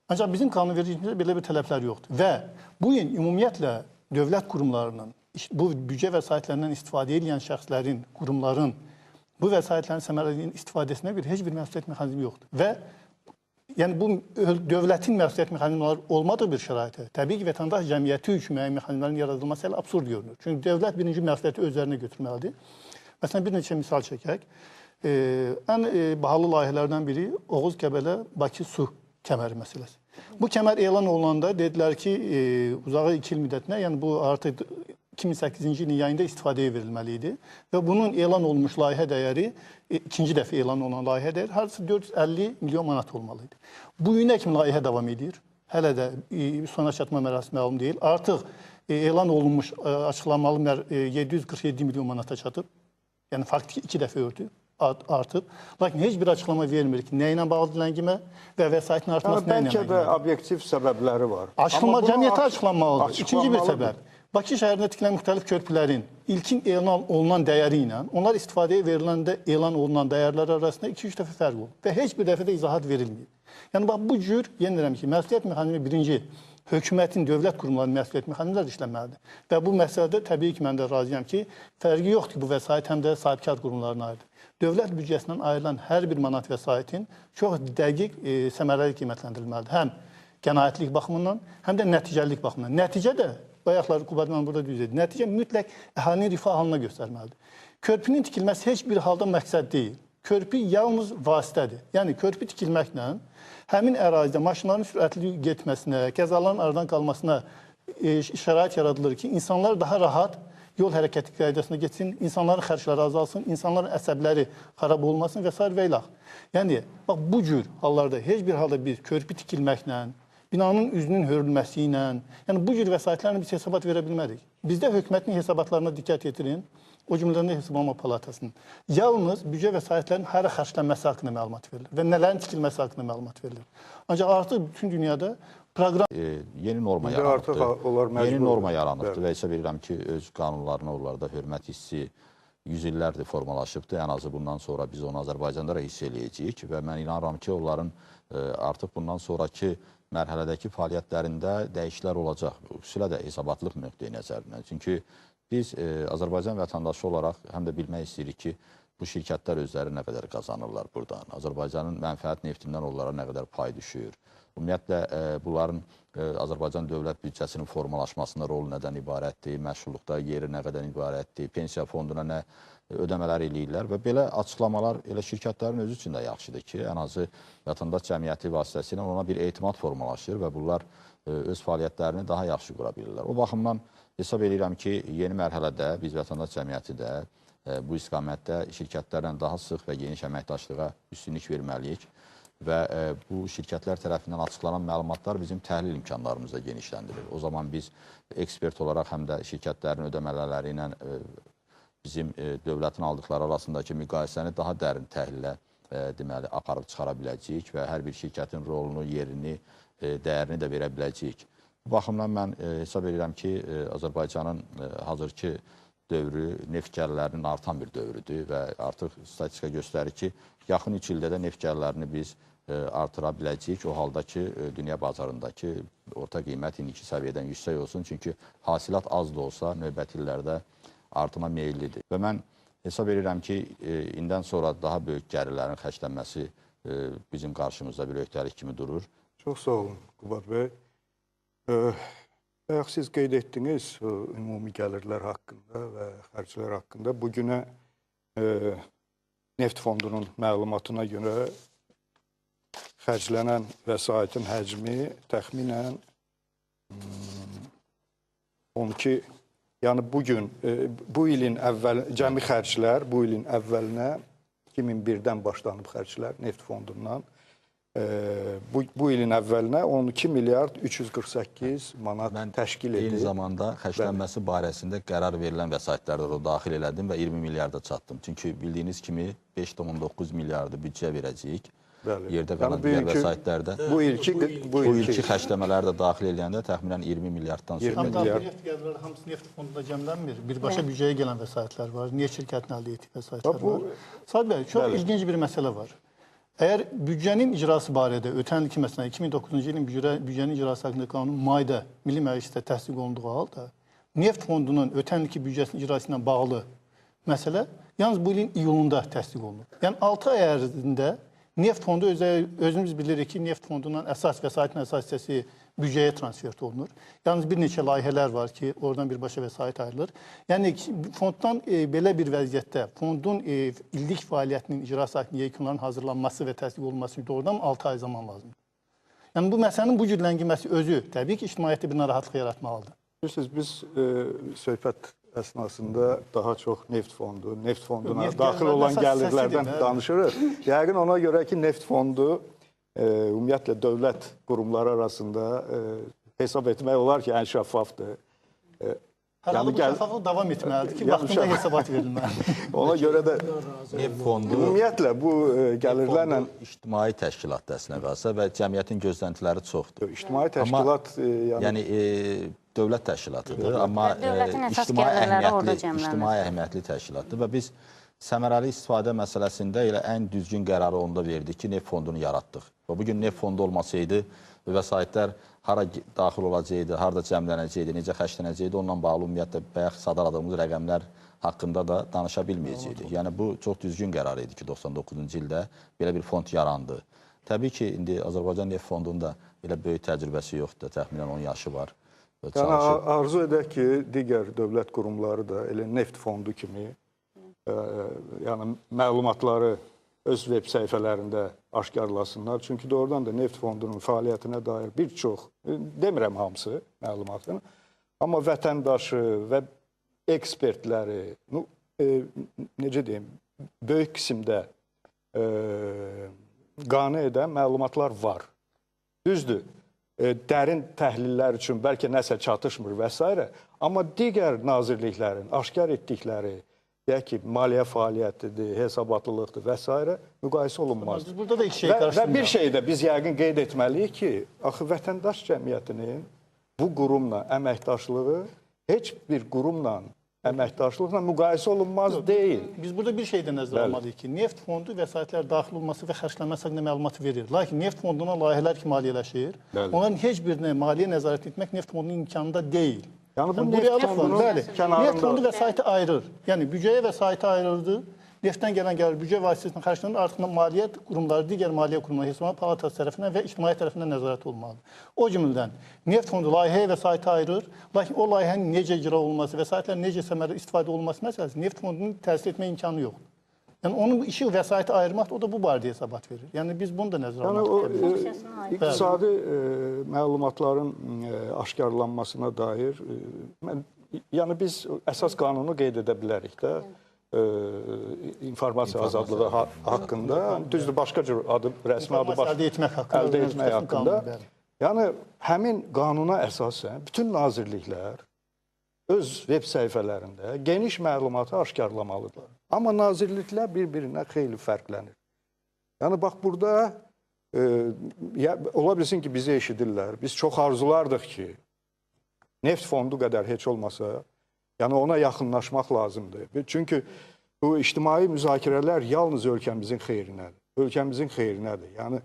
Ancaq bizim qanunvericiliyimizdə belə bir tələblər yoxdur. Və bu gün ümumiyyətlə dövlət qurumlarının, bu büdcə vəsaitlərindən istifadə edən şəxslərin, qurumların bu vəsaitlərin səmərəliyinin istifadəsinə görə heç bir məsuliyyət mexanizmi yoxdur. Və yəni bu dövlətin məsuliyyət mexanizmləri olmadığı bir şəraitə, təbii ki, vətəndaş cəmiyyəti üçün müəyyən mexanizmlərin yaradılması hələ absurd görünür. Çünki dövlət birinci məsuliyyəti öz üzərinə götürməlidir. Məsələn, bir neçə misal çəkək. Ən bahalı layihələrdən biri Oğuz-Qəbələ-Bakı su kəməri məsələsi. Bu kəmər elan olunanda dedilər ki, uzağı 2 il müddətinə, yəni bu artıq 2008-ci ilin yayında istifadəyə verilməli idi və bunun elan olunmuş layihə dəyəri, ikinci dəfə elan olunan layihə dəyəri hardasa 450 milyon manat olmalı idi. Bu günə kimi layihə davam edir. Hələ də sona çatma mərasimi məlum deyil. Artıq elan olunmuş açıqlanmalı 747 milyon manata çatıb. Yəni faktiki 2 dəfə örtüb, artıb. Lakin heç bir açıqlama vermir ki, nə ilə bağlı ləngimə və vəsaitin artması nə ilə bağlıdır. Bəlkə də obyektiv səbəbləri var. Açıqlama cəmiyyətə açıqlanmalıdır. İkinci bir səbəb. Bakı şəhərində tikilən müxtəlif körpülərin ilkin elan olunan dəyəri ilə onlar istifadəyə veriləndə elan olunan dəyərlər arasında 2-3 dəfə fərq olub və heç bir dəfə də izahat verilməyib. Yəni bax bu cür, yenə deyirəm ki, məsuliyyət mexanizmi birinci hökumətin, dövlət qurumlarının məsuliyyət mexanizmləri işləməlidir. Və bu məsələdə təbii ki, mən də razıyam ki, fərqi yoxdur ki, bu vəsait həm də sahibkar qurumlarına aiddir. Dövlət büdcəsindən ayrılan hər bir manat vəsaitin çox dəqiq səmərəli qiymətləndirilməlidir. Həm qənaətlik baxımından, həm də nəticəlilik baxımından. Nəticə də bayaqlar Qubad müəllim burada düz dedi. Nəticə mütləq əhalinin rifah halına göstərməlidir. Körpünün tikilməsi heç bir halda məqsəd deyil. Körpü yalnız vasitədir. Yəni körpü tikilməklə həmin ərazidə maşınların sürətli getməsinə, qəzaların aradan qalmasına şərait yaradılır ki, insanlar daha rahat yol hərəkəti qaydasına getsin, insanların xərcləri azalsın, insanların əsəbləri xarab olmasın və sair və ilax. Yəni bax bu cür hallarda heç bir halda biz körpü tikilməklə, binanın üzünün hörülməsi ilə, yəni bu cür vəsaitlərlə biz hesabat verə bilmərik. Bizdə hökumətin hesabatlarına diqqət yetirin, o cümlədən də Hesablama Palatasının. Yalnız büdcə vəsaitlərinin hara xərclənməsi haqqında məlumat verilir və nələrin tikilməsi haqqında məlumat verilir. Ancaq artıq bütün dünyada proqram yeni norma yaranıbdır. Yeni norma yaranıbdır və hesab edirəm ki, öz qanunlarına onlarda hörmət hissi 100 illərdir formalaşıbdır. Ən azı bundan sonra biz onu Azərbaycanda da hiss eləyəcəyik və mən inanıram ki, onların artıq bundan sonraki mərhələdəki fəaliyyətlərində dəyişikliklər olacaq. Xüsusilə də hesabatlıq nöqteyi nəzərindən. Çünki biz Azərbaycan vətəndaşı olaraq həm də bilmək istəyirik ki, bu şirkətlər özləri nə qədər qazanırlar buradan. Azərbaycanın mənfəət neftindən onlara nə qədər pay düşür. Ümumiyyətlə, bunların Azərbaycan dövlət büdcəsinin formalaşmasında rolu nədən ibarətdir, məşğulluqda yeri nə qədər ibarətdir, pensiya fonduna nə ödəmələr eləyirlər və belə açıqlamalar elə şirkətlərin özü üçün də yaxşıdır ki, ən azı vətəndaş cəmiyyəti vasitəsilə ona bir etimad formalaşır və bunlar öz fəaliyyətlərini daha yaxşı qura bilirlər. O baxımdan hesab edirəm ki, yeni mərhələdə biz vətəndaş cəmiyyəti də Bu istiqamətdə şirkətlərlə daha sıx və geniş əməkdaşlığa üstünlük verməliyik və bu şirkətlər tərəfindən açıqlanan məlumatlar bizim təhlil imkanlarımızı da genişləndirir. O zaman biz ekspert olaraq həm də şirkətlərin ödəmələri ilə bizim dövlətin aldıqları arasındakı müqayisəni daha dərin təhlilə deməli, aparıb çıxara biləcəyik və hər bir şirkətin rolunu, yerini, dəyərini də verə biləcəyik. Bu baxımdan mən hesab edirəm ki, Azərbaycanın hazırki dövrü neft gəlirlərinin artan bir dövrüdür və artıq statistika göstərir ki, yaxın 3 ildə də neft gəlirlərini biz artıra biləcəyik. O halda ki, dünya bazarındakı orta qiymət indiki səviyyədən yüksək olsun. Çünki hasilat az da olsa növbəti illərdə artıma meyillidir. Və mən hesab edirəm ki, indən sonra daha böyük gəlirlərin xərclənməsi bizim qarşımızda bir öhdəlik kimi durur. Çox sağ olun, Qubad bəy. Bayaq siz qeyd etdiniz ümumi gəlirlər haqqında və xərclər haqqında. Bugünə Neft Fondunun məlumatına görə xərclənən vəsaitin həcmi təxminən 12, yəni bugün, bu ilin əvvəl, cəmi xərclər bu ilin əvvəlinə 2001-dən başlanıb xərclər Neft Fondundan. Bu ilin əvvəlinə 12 milyard 348 manat təşkil edir. Eyni zamanda xərclənməsi barəsində qərar verilən vəsaitləri də daxil elədim və 20 milyarda çatdım. Çünki bildiyiniz kimi 5,9 milyardı büdcə verəcəyik. Bəli. Yerdə qalan digər vəsaitlərdə bu ilki xərcləmələri də daxil eləyəndə təxminən 20 milyarddan söhbət gedir. Neft gəlirləri hamısı neft fondunda cəmlənmir. Birbaşa büdcəyə gələn vəsaitlər var, neft şirkətinin əldə etdiyi vəsaitlər var. Sadiq bəy, çox ilginc bir məsələ var. Əgər büdcənin icrası barədə ötən ilki məsələn 2009-cu ilin büdcənin icrası haqqında qanun mayda Milli Məclisdə təsdiq olunduğu halda neft fondunun ötən ilki büdcəsinin icrası ilə bağlı məsələ yalnız bu ilin iyulunda təsdiq olunur. Yəni 6 ay ərzində neft fondu özümüz bilirik ki, neft fondundan əsas vəsaitin əsas hissəsi büdcəyə transfer olunur. Yalnız bir neçə layihələr var ki, oradan birbaşa vəsait ayrılır. Yəni fonddan belə bir vəziyyətdə fondun illik fəaliyyətinin icrası haqqında yekunların hazırlanması və təsdiq olunması üçün doğrudan 6 ay zaman lazımdır. Yəni bu məsələnin bu cür ləngiməsi özü təbii ki, ictimaiyyətdə bir narahatlıq yaratmalıdır. Bilirsiniz, biz söhbət əsnasında daha çox neft fondu, neft fonduna daxil olan gəlirlərdən danışırıq. Yəqin ona görə ki, neft fondu ümumiyyətlə dövlət qurumları arasında hesab etmək olar ki, ən şəffafdır. Hər halda bu şəffaflıq davam etməlidir ki, vaxtında hesabat verilməlidir. Ona görə də neft fondu ümumiyyətlə bu gəlirlərlə ictimai təşkilatdır əslində qalsa və cəmiyyətin gözləntiləri çoxdur. İctimai təşkilat yəni dövlət təşkilatıdır, amma ictimai əhəmiyyətli təşkilatdır və biz səmərəli istifadə məsələsində elə ən düzgün qərarı onda verdik ki, neft fondunu yaratdıq. Və bugün neft fondu olmasaydı, vəsaitlər hara daxil olacaqdı, harada cəmlənəcəkdi, necə xərclənəcəkdi, onunla bağlı ümumiyyətlə bayaq sadaladığımız rəqəmlər haqqında da danışa bilməyəcəkdik. Yəni bu çox düzgün qərar idi ki, 99-cu ildə belə bir fond yarandı. Təbii ki, indi Azərbaycan Neft Fondunun da elə böyük təcrübəsi yoxdur, təxminən 10 yaşı var. Yəni arzu edək ki, digər dövlət qurumları da elə neft fondu kimi yəni məlumatları öz web səhifələrində aşkarlasınlar. Çünki doğrudan da neft fondunun fəaliyyətinə dair bir çox, demirəm hamısı məlumatını, amma vətəndaşı və ekspertləri, necə deyim, böyük qismdə qane edən məlumatlar var. Düzdür, dərin təhlillər üçün bəlkə nəsə çatışmır və s. Amma digər nazirliklərin aşkar etdikləri, deyək ki, maliyyə fəaliyyətidir, hesabatlılıqdır və s. müqayisə olunmaz. Biz burada da iki şey qarışdırmıyoruz. Və bir şey də biz yəqin qeyd etməliyik ki, axı vətəndaş cəmiyyətinin bu qurumla əməkdaşlığı heç bir qurumla əməkdaşlıqla müqayisə olunmaz deyil. Biz burada bir şey də nəzərə almalıyıq ki, neft fondu vəsaitlər daxil olması və xərclənməsi haqqında məlumat verir. Lakin neft fonduna layihələr ki maliyyələşir, onların heç birinə maliyyə nəzarət etmək neft fondunun imkanında deyil. Yəni bu neft fondunun kənarında... Neft fondu vəsaiti ayırır. Yəni büdcəyə vəsaiti ayırırdı. Neftdən gələn gəlir büdcə vasitəsilə xərclənir, artıq maliyyə qurumları, digər maliyyə qurumları Hesablama Palatası tərəfindən və ictimaiyyət tərəfindən nəzarət olunmalıdır. O cümlədən neft fondu layihəyə vəsaiti ayırır, lakin o layihənin necə icra olunması, vəsaitlərin necə səmərəli istifadə olunması məsələsi neft fondunun təsir etmə imkanı yoxdur. Yəni onun işi vəsaiti ayırmaqdır, o da bu barədə hesabat verir. Yəni biz bunu da nəzərə almalıyıq. Yəni o iqtisadi məlumatların aşkarlanmasına dair, yəni biz əsas qanunu qeyd edə bilərik də. informasiya azadlığı haqqında, düzdür, başqa cür adı, rəsmi adı başqa, əldə etmək haqqında. Yəni, həmin qanuna əsasən bütün nazirliklər öz web səhifələrində geniş məlumatı aşkarlamalıdırlar. Amma nazirliklər bir-birindən xeyli fərqlənir. Yəni, bax, burada ola bilsin ki, bizi eşidirlər. Biz çox arzulardıq ki, neft fondu qədər heç olmasa, yəni ona yaxınlaşmaq lazımdır. Çünki bu ictimai müzakirələr yalnız ölkəmizin xeyrinədir. Ölkəmizin xeyrinədir. Yəni,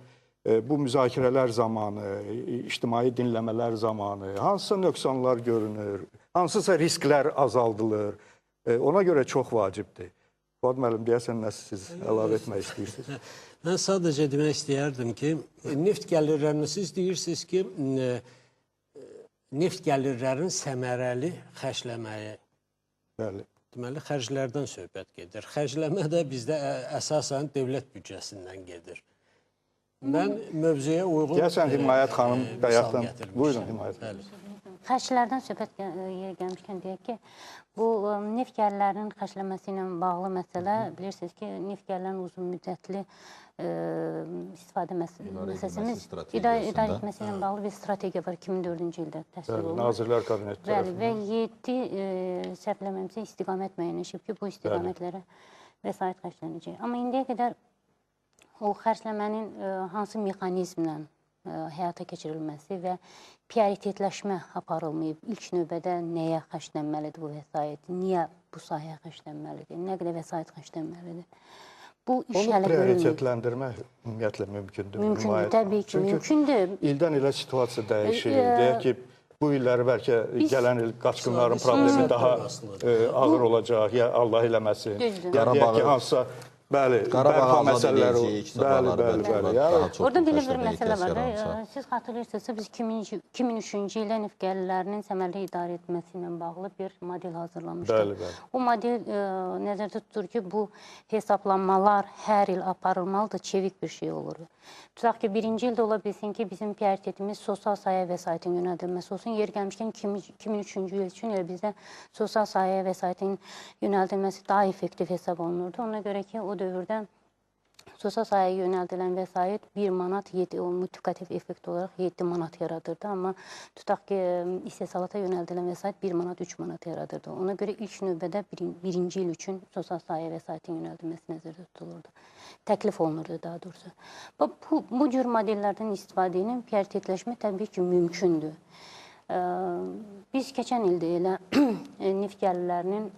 bu müzakirələr zamanı, ictimai dinləmələr zamanı hansısa nöqsanlar görünür, hansısa risklər azaldılır. Ona görə çox vacibdir. Fuad müəllim, deyəsən, nə siz əlavə etmək istəyirsiniz? Mən sadəcə demək istəyərdim ki, neft gəlirlərini siz deyirsiniz ki, neft gəlirlərinin səmərəli xərcləməyi. Bəli. Deməli, xərclərdən söhbət gedir. Xərcləmə də bizdə əsasən dövlət büdcəsindən gedir. Mən mövzuya uyğun... Deyəsən, Himayət xanım bayaqdan... Buyurun, Himayət xanım. Xərclərdən söhbət yeri gəlmişkən deyək ki, bu neft gəlirlərinin xərcləməsi ilə bağlı məsələ, bilirsiniz ki, neft gəlirlərinin uzun müddətli istifadə məsələsimiz, idarə etməsi ilə bağlı bir strategiya var, 2004-cü ildə təsdiq olunur. Nazirlər Kabineti tərəfindən. Bəli, və 7 səhv eləmirəmsə istiqamət müəyyənləşib ki, bu istiqamətlərə vəsait xərclənəcək. Amma indiyə qədər o xərcləmənin hansı mexanizmlə həyata keçirilməsi və prioritetləşmə aparılmayıb. İlk növbədə nəyə xərclənməlidir bu vəsait, niyə bu sahəyə xərclənməlidir, nə qədər vəsait xərclənməlidir. Bu iş Onu hələ görünmür. prioritetləndirmək ümumiyyətlə mümkündür. Mümkündür, təbii ki, mümkündür. İldən ilə situasiya dəyişir. Deyək ki, bu illəri bəlkə gələn il qaçqınların problemi daha ağır olacaq, ya Allah eləməsin. Ya deyək ki, hansısa bəli, Qarabağı azad edəcəyik. Bəli, bəli, bəli. Orada belə bir məsələ var. Siz xatırlayırsınızsa, biz 2003-cü ildə neft gəlirlərinin səmərəli idarə etməsi ilə bağlı bir model hazırlamışdıq. Bəli, bəli. O model nəzərdə tutur ki, bu hesablanmalar hər il aparılmalıdır, çevik bir şey olur. Tutaq ki, birinci ildə ola bilsin ki, bizim prioritetimiz sosial sahəyə vəsaitin yönəldilməsi olsun. Yer gəlmişkən 2003-cü il üçün elə bizdə sosial sahəyə vəsaitin yönəldilməsi daha effektiv hesab olunurdu. Ona görə ki, o dövrdə sosial sahəyə yönəldilən vəsait 1 manat, 7, o multiplikativ effekt olaraq 7 manat yaradırdı. Amma tutaq ki, istehsalata yönəldilən vəsait 1 manat, 3 manat yaradırdı. Ona görə ilk növbədə birinci il üçün sosial sahəyə vəsaitin yönəldilməsi nəzərdə tutulurdu. Təklif olunurdu daha doğrusu. Bu cür modellərdən istifadə ilə prioritetləşmə təbii ki, mümkündür. Biz keçən ildə elə neft gəlirlərinin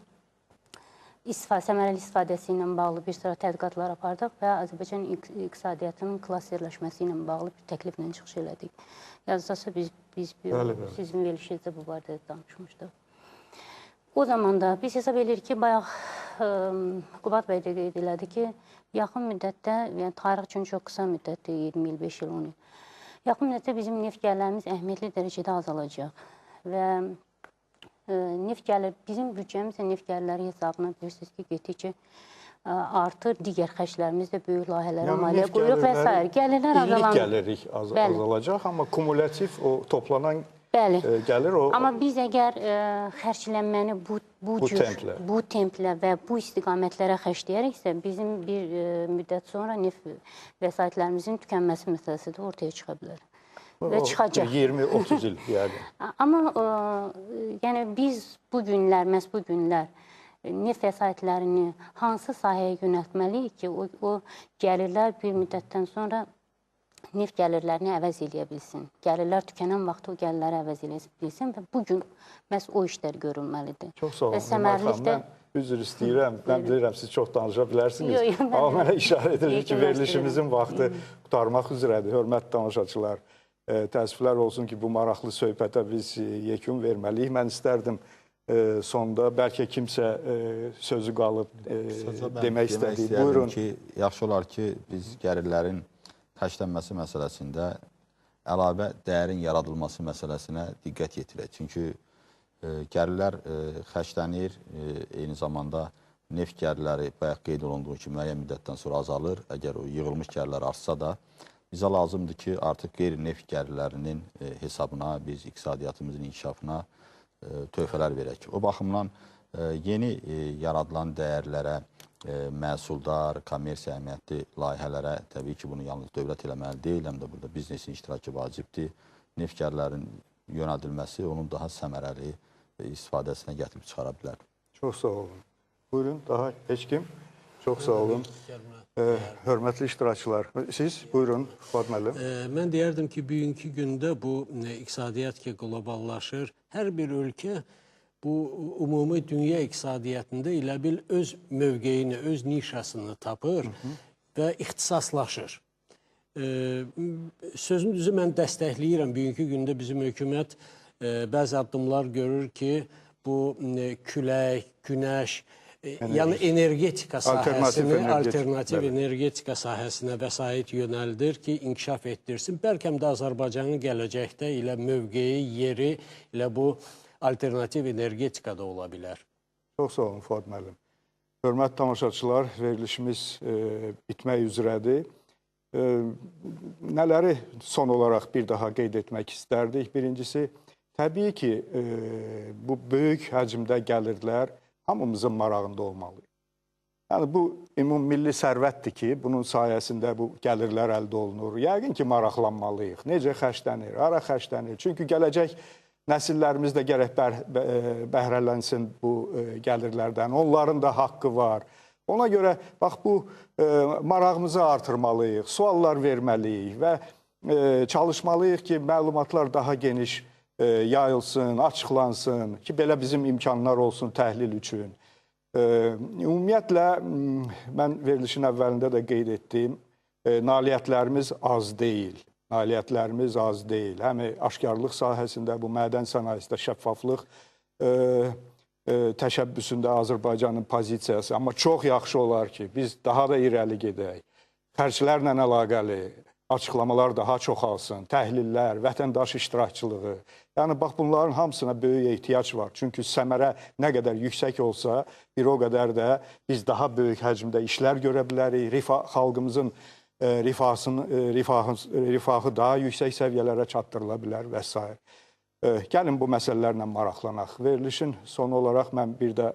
səmərəli istifadəsi ilə bağlı bir sıra tədqiqatlar apardıq və Azərbaycan iqtisadiyyatının klasterləşməsi ilə bağlı bir təkliflə çıxış elədik. Yazısı biz sizin verilişinizdə bu barədə danışmışdıq. O zaman da biz hesab edirik ki, bayaq Qubad bəy də qeyd elədi ki, yaxın müddətdə, yəni tarix üçün çox qısa müddətdir, 20 il, 5 il, 10 il, yaxın müddətdə bizim neft gəlirlərimiz əhəmiyyətli dərəcədə azalacaq və neft gəlir, bizim büdcəmiz də neft gəlirləri hesabına bilirsiniz ki, getdikcə artır, digər xərclərimiz də böyük layihələrə maliyyə qoyuruq və s. Gəlirlər azalan. İllik gəlirik azalacaq, amma kumulativ o toplanan gəlir o... Amma biz əgər xərclənməni bu templə və bu istiqamətlərə xərcləyəriksə, bizim bir müddət sonra neft vəsaitlərimizin tükənməsi məsələsi də ortaya çıxa bilər. Və çıxacaq. 20-30 il yəni. Amma yəni biz bu günlər, məhz bu günlər neft vəsaitlərini hansı sahəyə yönəltməliyik ki, o gəlirlər bir müddətdən sonra neft gəlirlərini əvəz eləyə bilsin. Gəlirlər tükənən vaxtı o gəlirləri əvəz eləyə bilsin və bugün məhz o işlər görülməlidir. Çox sağ olun. Mən üzr istəyirəm. Mən bilirəm, siz çox danışa bilərsiniz. Amma mənə işarə edilir ki, verilişimizin vaxtı qurtarmaq üzrədir. Hörmətli tamaşaçılar, təəssüflər olsun ki, bu maraqlı söhbətə biz yekun verməliyik. Mən istərdim sonda bəlkə kimsə sözü qalıb demək istədi. Buyurun. Ki, yaxşı olar ki, biz gəlirlərin xərclənməsi məsələsində əlavə dəyərin yaradılması məsələsinə diqqət yetirək. Çünki gəlirlər xərclənir, eyni zamanda neft gəlirləri bayaq qeyd olunduğu kimi müəyyən müddətdən sonra azalır. Əgər o yığılmış gəlirlər artsa da, bizə lazımdır ki, artıq qeyri-neft gəlirlərinin hesabına biz iqtisadiyyatımızın inkişafına töhfələr verək. O baxımdan yeni yaradılan dəyərlərə məhsuldar, kommersiya əhəmiyyətli layihələrə təbii ki, bunu yalnız dövlət eləməli deyil, həm də burada biznesin iştirakı vacibdir. Neft gəlirlərinin yönəldilməsi onun daha səmərəli istifadəsinə gətirib çıxara bilər. Çox sağ olun. Buyurun, daha heç kim? Çox sağ olun. Hörmətli iştirakçılar, siz buyurun, Fuad müəllim. Mən deyərdim ki, bugünkü gündə bu iqtisadiyyat ki qloballaşır, hər bir ölkə bu ümumi dünya iqtisadiyyatında elə bil öz mövqeyini, öz nişasını tapır və ixtisaslaşır. Sözün düzü mən dəstəkləyirəm. Bugünkü gündə bizim hökumət bəzi addımlar görür ki, bu külək, günəş, yəni energetika sahəsini, alternativ energetika sahəsinə vəsait yönəldir ki, inkişaf etdirsin. Bəlkə də Azərbaycanın gələcəkdə ilə mövqeyi, yeri ilə bu alternativ energetikada ola bilər. Çox sağ olun, Fuad müəllim. Hörmətli tamaşaçılar, verilişimiz bitmək üzrədir. Nələri son olaraq bir daha qeyd etmək istərdik? Birincisi, təbii ki, bu böyük həcmdə gəlirlər hamımızın marağında olmalı. Yəni, bu ümummilli sərvətdir ki, bunun sayəsində bu gəlirlər əldə olunur. Yəqin ki, maraqlanmalıyıq. Necə xərclənir, hara xərclənir? Çünki gələcək nəsillərimiz də gərək bəhrələnsin bu gəlirlərdən. Onların da haqqı var. Ona görə, bax, bu marağımızı artırmalıyıq, suallar verməliyik və çalışmalıyıq ki, məlumatlar daha geniş yayılsın, açıqlansın ki, belə bizim imkanlar olsun təhlil üçün. Ümumiyyətlə, mən verilişin əvvəlində də qeyd etdiyim, nailiyyətlərimiz az deyil. Nailiyyətlərimiz az deyil. Həm aşkarlıq sahəsində, bu mədən sənayesində şəffaflıq təşəbbüsündə Azərbaycanın pozisiyası. Amma çox yaxşı olar ki, biz daha da irəli gedək. Xərclərlə əlaqəli açıqlamalar daha çoxalsın, təhlillər, vətəndaş iştirakçılığı. Yəni, bax, bunların hamısına böyük ehtiyac var. Çünki səmərə nə qədər yüksək olsa, bir o qədər də biz daha böyük həcmdə işlər görə bilərik. Xalqımızın rifahı daha yüksək səviyyələrə çatdırıla bilər və s. Gəlin bu məsələlərlə maraqlanaq. Verilişin sonu olaraq mən bir də